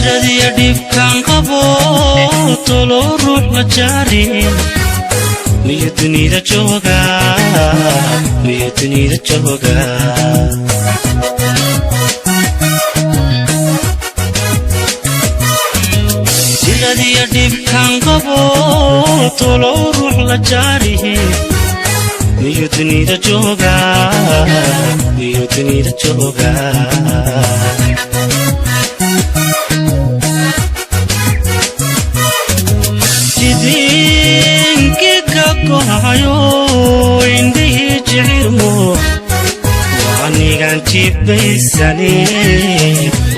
Jiradiya dhibkaan qabo tolo ruux la jaari, miyo dunida jooga, miyo dunida jooga? Jiradiya dhibkaan qabo tolo ruux la jaari, miyo dunida jooga, miyo dunida jooga? Jidinki ka gohayo indhihii jicirmo, waanigan jibaysane,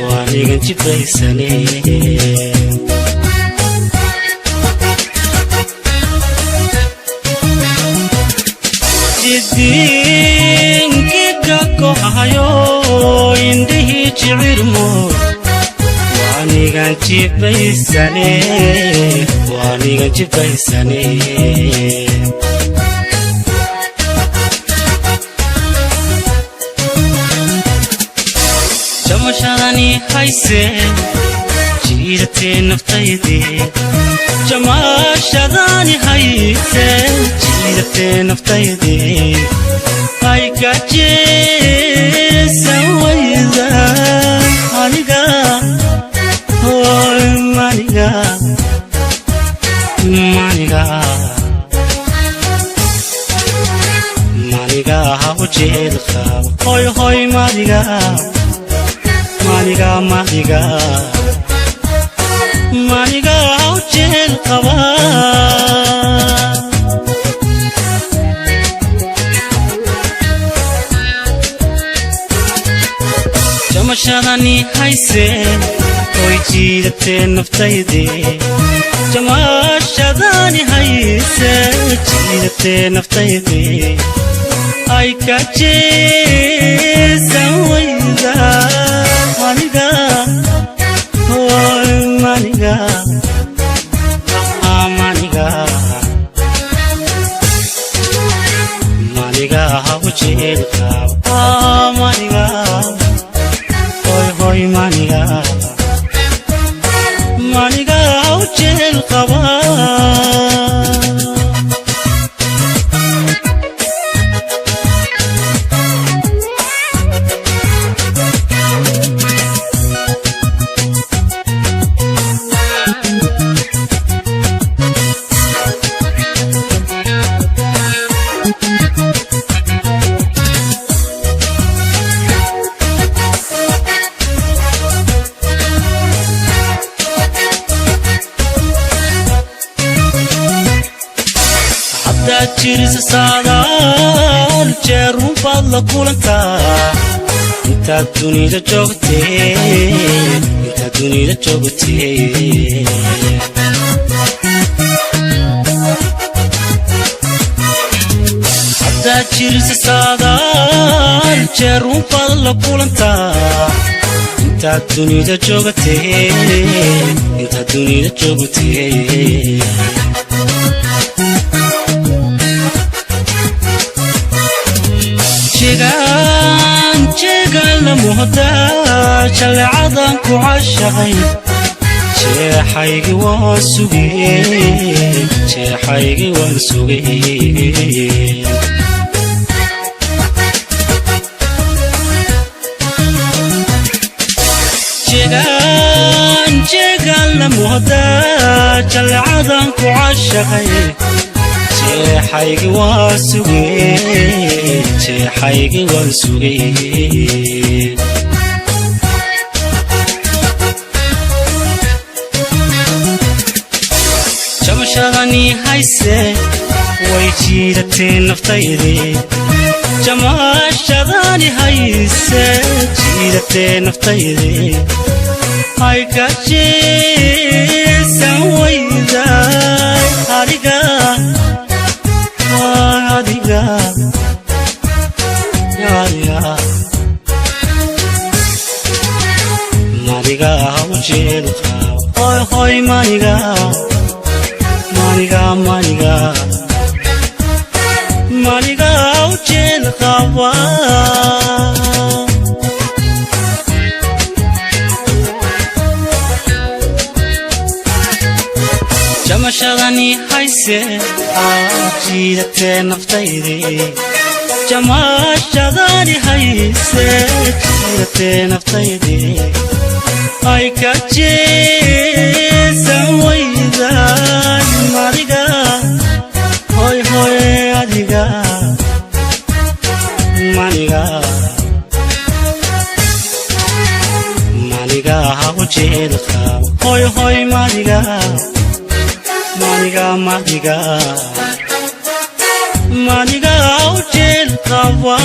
waanigan jibaysane. Jidinki ka gohayo indhihii jicirmo, waanigan jibaysane, waanigan jibaysane. Jamashadani hayse jiidatee naftaydii, jamaashadani hayse jiidatee naftaydii, ay kajeesan wayda aniga, hoy maniga, maniga, maniga hawjeed qaba, hoy hoy maniga, maniga, maniga, maniga hawjeed qaba. Jamashadani hayse hoy jiidatee naftaydii, jamaashadani hayse jiidatee naftaydii, ay ka jeesan wayda maniga, hoy maniga, maniga, maniga hawjeed qaba, maniga, hoy hoy maniga, maniga hawjeel qaba. Haddaad jirisa saadaal jeerunbaad la kulantaa intaad dunida joogtee, intaad dunida joogtee. Haddaad jirisa saadaal jeerunbaad la kulantaa intaad dunida joogtee, intaad dunida joogtee. Jegaan jeegaan la muhdaa jalleecadan ku cashaqay, jeexaygii waan sugay, jeexaygii waan sugay. Jegaan jeegaan la muhdaa jalleecadan ku cashaqay, jeexaygii waan sugay, jeexaygii waan sugay. Jamashadani hayse way jiidatee naftaydii, jamaashadani hayse jiidatee naftaydii, ay ka jeesan wayday adiga, adiga, adiga, maniga hawjeed qaba, hoy hoy maniga, maniga, maniga, maniga hawjeed qaba. Jamaashadani hayse, aad jiidatee naftaydii. Jamaashadani hayse, jiidatee naftaydii, ay ka jeesan weyday. Madiga, hoy hoy, adiga, maniga, maniga ha u jeelqaaba. Hoy hoy, madiga, maniga, madiga, maniga u jeelqaba.